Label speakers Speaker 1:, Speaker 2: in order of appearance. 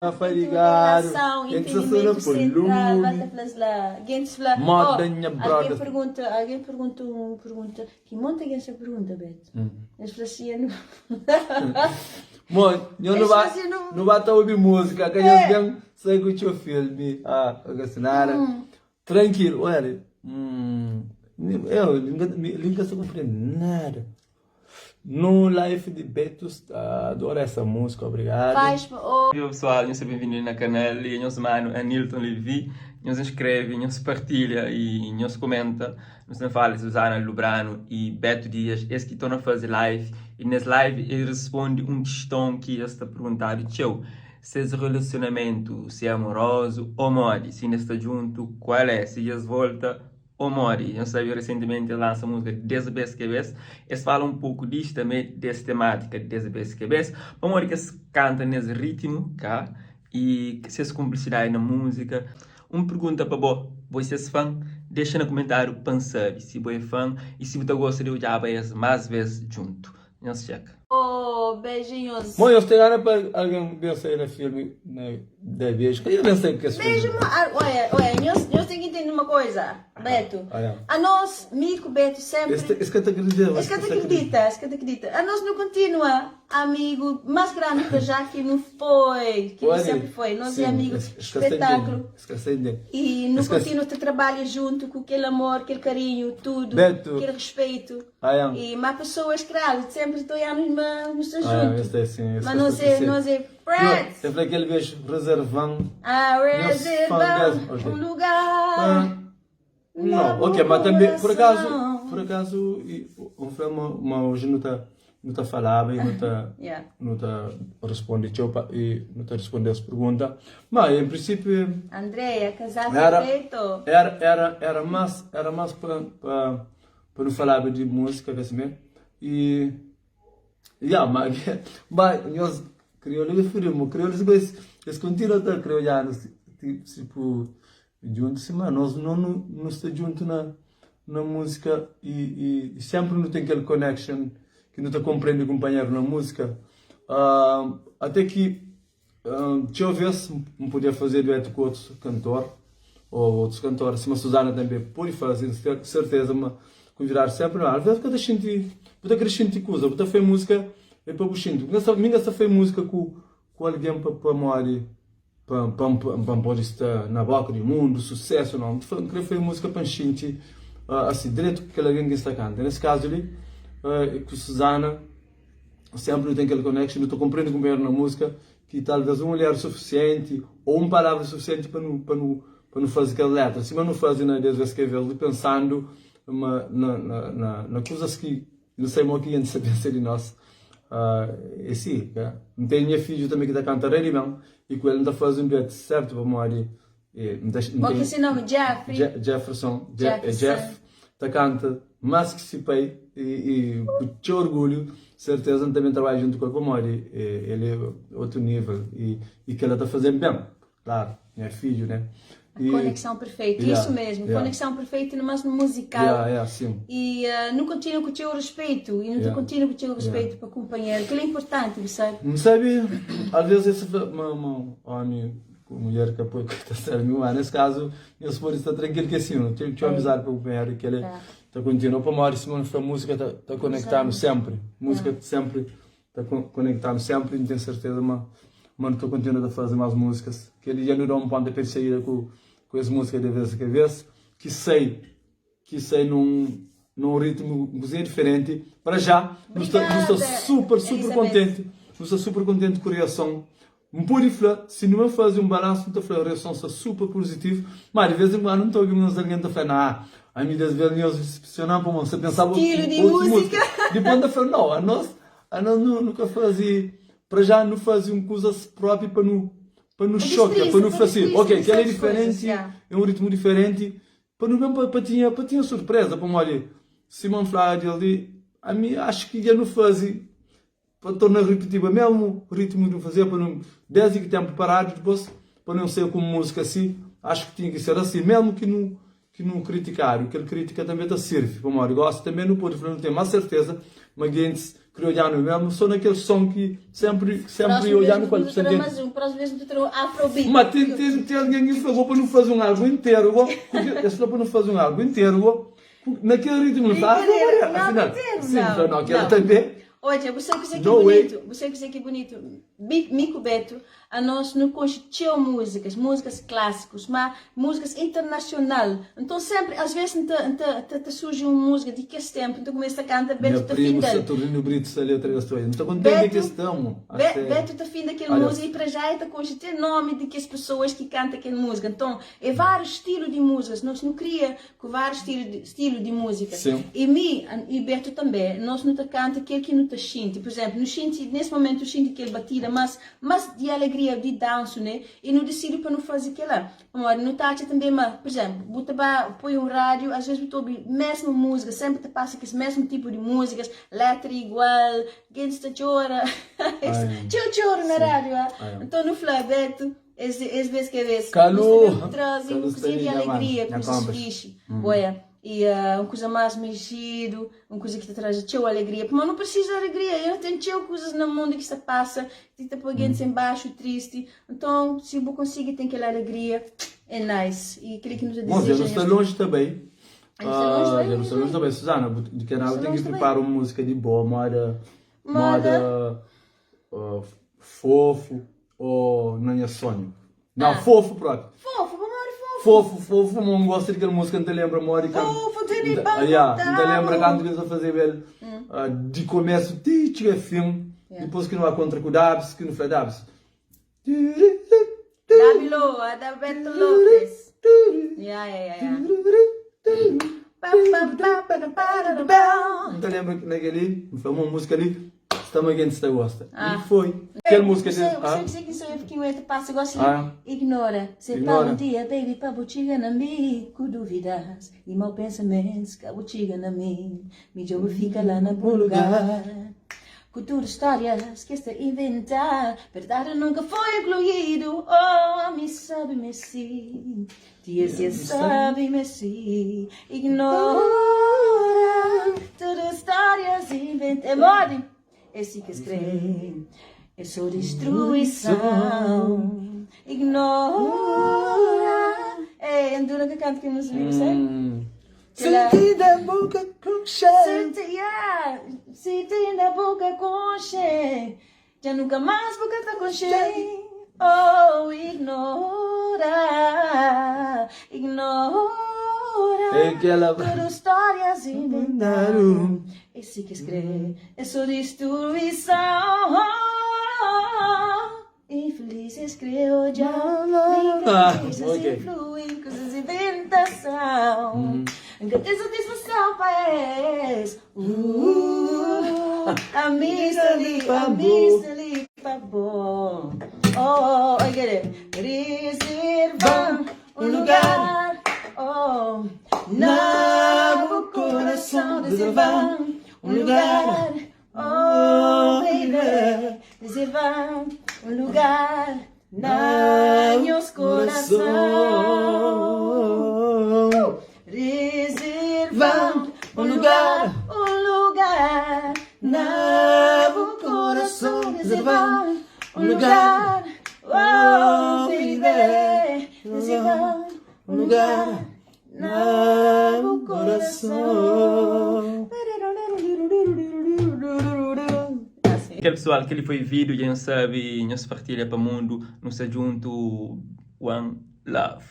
Speaker 1: Fadigadu,
Speaker 2: Relason,
Speaker 1: Ken ki sa sta na
Speaker 2: entendimentu
Speaker 1: pô
Speaker 2: sentral, ba
Speaker 1: lumi.
Speaker 2: ta fla-s la. Gentis fla, oh,
Speaker 1: Moda nha
Speaker 2: algen
Speaker 1: brother.
Speaker 2: pergunta, algen pergunta un pergunta, ki monti algen sa pergunta, Beto? Es fla si nu.
Speaker 1: Mo, nho nu
Speaker 2: Es
Speaker 1: ba,
Speaker 2: fla si nu.
Speaker 1: nu ba ta obi múzika, ka nhos
Speaker 2: É.
Speaker 1: ben sai ku txeu filmi, ah, ka si nada. Trankilu, olha, hum, eu, li N ka sta konprende nada. No life di Beto sta adora essa música obrigado.
Speaker 2: Faz pa oh.
Speaker 3: Viva pessoal, nhos seja bem-vindo na canal e nhos mano Anilton Levi. Nhos inscreve, nhos partilha e nhos comenta. Nos tem fala de Suzana Lubrano e Beto Dias, es ki torna faze live e nes live eles responde um questão que es ta perguntado txeu. Ses relacionamento, se é amoroso ou modi, se ainda sta junto, qual é, se dja es volta Ô modi, nhos sabe resentimenti es lansa múzika Des Bes Ke Bes, es fala un poku dis tanbe des temátika Des Bes Ke Bes, pamodi ki es kanta nes ritmu ka i ses kunplisidadi na múzika. Un pergunta pa bo, bo é ses fan? Dexa na kumentáriu pa N sabe si bo é fan i si bu ta gosta di odjaba es más bes djuntu. Nhos txeka.
Speaker 2: Oh beijinhos.
Speaker 1: Mo nhos tem gana pa alguém ben sai na filme na da beijo ka ben sai kes
Speaker 2: Beijo mo ah, olha, olha, nhos, nhos tem que entender uma coisa, Beto.
Speaker 1: Olha.
Speaker 2: A nós, mi ku Beto sempre.
Speaker 1: Es, es ka ta acredita,
Speaker 2: Es ka ta acredita, es ka ta acredita. A nós não continua amigo mais grande para já que não foi, que não sempre foi. Nós é amigo, espetáculo.
Speaker 1: Es ka sta entende.
Speaker 2: E não
Speaker 1: Es ka
Speaker 2: continua te trabalha junto com aquele amor, aquele carinho, tudo,
Speaker 1: Beto.
Speaker 2: aquele respeito.
Speaker 1: Aian.
Speaker 2: E má pessoas claro, sempre ta oiá-nos ma nu sta
Speaker 1: Aian,
Speaker 2: junto.
Speaker 1: es ta assim, es
Speaker 2: Ma
Speaker 1: ka
Speaker 2: nos
Speaker 1: sta
Speaker 2: é,
Speaker 1: se.
Speaker 2: nos é
Speaker 1: Yo,
Speaker 2: friends.
Speaker 1: eu falei aquele beijo reservan.
Speaker 2: Ah,
Speaker 1: Nhos fã
Speaker 2: reserva
Speaker 1: mesmo. Ok.
Speaker 2: um lugar
Speaker 1: Ah,
Speaker 2: na
Speaker 1: não, ok,
Speaker 2: bu
Speaker 1: mas também, por acaso,
Speaker 2: coração.
Speaker 1: por acaso, e, um foi uma, uma hoje não tá, não tá falava e não tá,
Speaker 2: Yeah.
Speaker 1: não tá responde txeu pa, e não tá responde as perguntas. Mas em princípio
Speaker 2: Andréia, casar
Speaker 1: era,
Speaker 2: perfeito.
Speaker 1: era, era, era mais, era mais para, para Pa nu falaba di múzika ka simé e ya ma ma nhos kriolu é frio mo kriolu si es es kontinua ta kriolhanu tipo djuntu sima nos no nu sta djuntu na na múzika e e senpri nu ten kel connection ki nu ta konprende kunpanheru na múzika ate ki Txeu vês N podia faze duetu ku otus kantor ô otus kantora, sima Suzana tanbê pode faze, N ten serteza ma konvidadu sénpri. Má alvês bu ka ta xinti, bu ta krê xinti kuza, bu ta fai múzika é pa bu xinti. Mi N ka sta fai múzika ku ku algen pa pamodi pa pa pa N pode sta na bóka di mundu, susésu, nau. N krê fai múzika pa N xinti asi dretu ku kel algen ki N sta kanta. Nes kazu li, ku Suzana. Sempri nu ten kel connection, nu ta komprende kunpanheru na musika ki talvez un olhar sufisienti ou un palavra sufisienti pa nu pa nu pa nu fazi kel letra, sima nu fazi na Des Vez Ke Vez li pensandu ma na na na na kuzas ki nu sai mo ki jenti sa pensa di nos e si ka. N ten nha fidju tanbe ki ta kanta rei di ben i ku el N ta fazi un duetu sertu pamodi N ta
Speaker 2: Mo ki se nomi? Jeffrey?
Speaker 1: Jefferson, Jeff ta kanta más ki se pai i ku txeu orgulhu, serteza N ta ben trabadja djuntu ku el pamodi el é otu nível i kel-la ta faze-m ben, klaru, nha fidju, né?
Speaker 2: Konexon perfeitu, isu mesmu, konexon perfeitu na mas muzikal i nu kontinua ku txeu ruspetu i nu ta kontinua ku txeu ruspetu pa kunpanheru, kel-la é inportanti, bu sabe.
Speaker 1: N sabe, alvês es fla ma ómi Ku mulher ka poi ka ta sabe mi ma nes kazu nhos pode sta trankil ke si no ten txeu amizadi pa kunpanheru i kele ta kontinua pamodi sima nu fla musika ta ta konektanu senpri musika senpri ta konektanu senpri n ten serteza ma ma nu ta kontinua ta faze mas musikas keli dja nu da un ponta pe di saida ku ku es musika de vez ke vez ki sai ki sai num num ritmo um kuzinha diferente para já nu sta nu sta super super contente nu sta super contente ku reason N pode fla si nu ben faze un balansu nu ta fla reason sta super positivo ma di vez en kuandu nu ta obi uns algen ta fla nah ami des vez nhos decepcionan pamodi N sta pensaba
Speaker 2: Stilu di
Speaker 1: otus
Speaker 2: múzika
Speaker 1: múzika dipos N ta fla no anos anos nu nu ka faze para já nu faze un kuzas propi pa nu pa nu
Speaker 2: Pa
Speaker 1: xoka pa
Speaker 2: distrisa
Speaker 1: nu
Speaker 2: pa
Speaker 1: fla si
Speaker 2: distrisa
Speaker 1: ok
Speaker 2: di
Speaker 1: kel é
Speaker 2: sertus kuzas
Speaker 1: diferenti
Speaker 2: ya.
Speaker 1: é un ritmu diferenti Pa nu ben pa tinha pa tinha surpresa pamodi sima N fla di el di ami acho ki dja nu fazi pa torna ripitiba mesmu ritmu ki nu fazia pa nu desdi ki tempu paradu dipos pa nu sai ku un musika si acho ki tinha ki ser asi mesmu ki nu ki nu kritikadu kel kritika tanbe ta sirvi pamodi gosi tanbe nu podi fla nu ten mas serteza ma gentis. Kriolhanu mesmu, so na kel son ki sempri sempri odjanu kual
Speaker 2: Próximo vez mais um, próximo vez nu tra um afrobeat.
Speaker 1: Ma ten ten ten algen ki fla bo pa nu faze un álbum interu bo, ku es fla pa nu faze un álbum interu bo, na kel ritmu nu fla, ah,
Speaker 2: Brincadeira,
Speaker 1: afinal,
Speaker 2: interu
Speaker 1: sim,
Speaker 2: não.
Speaker 1: fla, não, kel tanbe.
Speaker 2: Odja, bu sabe kuzê ki é
Speaker 1: No way.
Speaker 2: bunitu? Bu sabe kuzê ki é bunitu? Mi ku Beto, anos nu konxe txeu múzikas, múzikas klásikus, má múzikas internasional. Nton, sénpri, asvês N ta, N ta, ta, ta surji un múzika di kes ténpu, N ta kumesa ta kanta,
Speaker 1: Nha
Speaker 2: Beto ta
Speaker 1: primu
Speaker 2: finda-l.
Speaker 1: Saturnino Brito sta li otra vez ta odja. N ta kontenti
Speaker 2: Beto,
Speaker 1: ki es sta mo.
Speaker 2: Be,
Speaker 1: Até.
Speaker 2: Beto ta finda kel
Speaker 1: Adeus.
Speaker 2: múzika i pra já el ta konxe te nómi di kes pesoas ki kanta kel múzika. Nton, é várius stilu di múzikas. Nos nu kria ku várius stilu di, stilu di múzika.
Speaker 1: Sim.
Speaker 2: I mi i Beto tanbê, nos nu ta kanta kel ki nu ta xinti. Pur izénplu, nu xinti, nes momentu nu xinti kel batida mas, mas di alegria, di dansu, ne? I nu disidi pa nu faze kela. Pamodi nu ta atxa tanbê ma, pur izénplu, bu ta ba poi un rádiu, asvês bu ta obi mésmu múzika, sénpri ta pasa kes mésmu tipu di múzikas, létra igual, gentis ta txora, txeu txoru na rádiu, a. Nton nu fla, Beto, Es es bes ke bes.
Speaker 1: Kalu!
Speaker 2: Nu sta ben traze un
Speaker 1: Kalu sta
Speaker 2: kuzinha
Speaker 1: li
Speaker 2: di
Speaker 1: nha mano,
Speaker 2: alegria,
Speaker 1: nha
Speaker 2: kuzas
Speaker 1: compas.
Speaker 2: fixi. Oia, i un kuza más mexidu, un kuza ki ta traze txeu alegria. Pamodi nu presiza alegria, i ten txeu kuzas na mundu ki sta pasa, ki ta poi gentis en baxu, tristi. Nton, si bu konsigi ten kel alegria, é nice. I kel-li ki nu ta
Speaker 1: Bom, dja
Speaker 2: dizeja
Speaker 1: nu sta
Speaker 2: nhos.
Speaker 1: lonji ta bai.
Speaker 2: Dja nu sta lonji ta bai?
Speaker 1: Dja nu sta lonji ta bai. Suzana, bu di kanal
Speaker 2: Sta
Speaker 1: bu ten ki
Speaker 2: lonji ta bai.
Speaker 1: pripara un múzika di bo, moda,
Speaker 2: Moda.
Speaker 1: moda fofo. Oh na nha sonho. Não, fofo próprio.
Speaker 2: Fofo, pamodi fofo?
Speaker 1: Fofo, fofo, mo gosta di kel música, N ta lembra modi kan.
Speaker 2: Fofo, tene pa
Speaker 1: Yeah, N ta lembra
Speaker 2: kontau.
Speaker 1: kantu ki N ta fazeba el di komesu ti txiga fin. Dipôs ki nu ba kontra ku Dabs, ki nu fla Dabs.
Speaker 2: Dabi Lo, Adalberto Lopes. Yeah, yeah, yeah, yeah. Pa, pa, pa, pa, pa, pa, pa.
Speaker 1: N ta lembra na kel-li, N fla, mo música li. Sta ma gentis ta gosta. E foi. Kel música
Speaker 2: de.
Speaker 1: Ah.
Speaker 2: Você que sou eu que eu passa gosto ah. Ignora. Se
Speaker 1: Ignora.
Speaker 2: pa um dia, baby, pa bu txiga na mi ku dúvidas e mau pensamentos ka bu txiga na mi. Midjor bu fica lá na bu lugar. Ku tudo histórias que esta inventa, verdade nunca foi incluído. Oh, a mim sabe me sim. Tia sabe me si Ignora Tudo histórias inventa É mole É si que escreve É só destruição Ignora É, Endura que canta que música, você?
Speaker 1: Senti da boca com cheiro
Speaker 2: Senti, yeah Senti na boca com cheiro Já nunca mais vou cantar com cheio. Oh, ignora, ignora.
Speaker 1: É aquela-
Speaker 2: Tudo histórias inventaram. Esse que escreve é só destruição. Infeliz escreveu já.
Speaker 1: Ah,
Speaker 2: Coisas
Speaker 1: ok.
Speaker 2: influem, coisas inventação. Nunca tem satisfação, país. A missa ali, a missa ali, pa bom. Oh, I get it. Reserva um lugar. Oh, na o coração reserva um lugar. Oh, baby, reserva um lugar na meus coração. Reserva um lugar, um lugar na meu coração. Reserva um lugar, oh, baby, reserva um lugar na meu coração. Assim.
Speaker 3: Kel pessoal, kel-li foi vídeo, dja nhos sabe, nhos partilha pa mundu, nu sta djuntu, one love.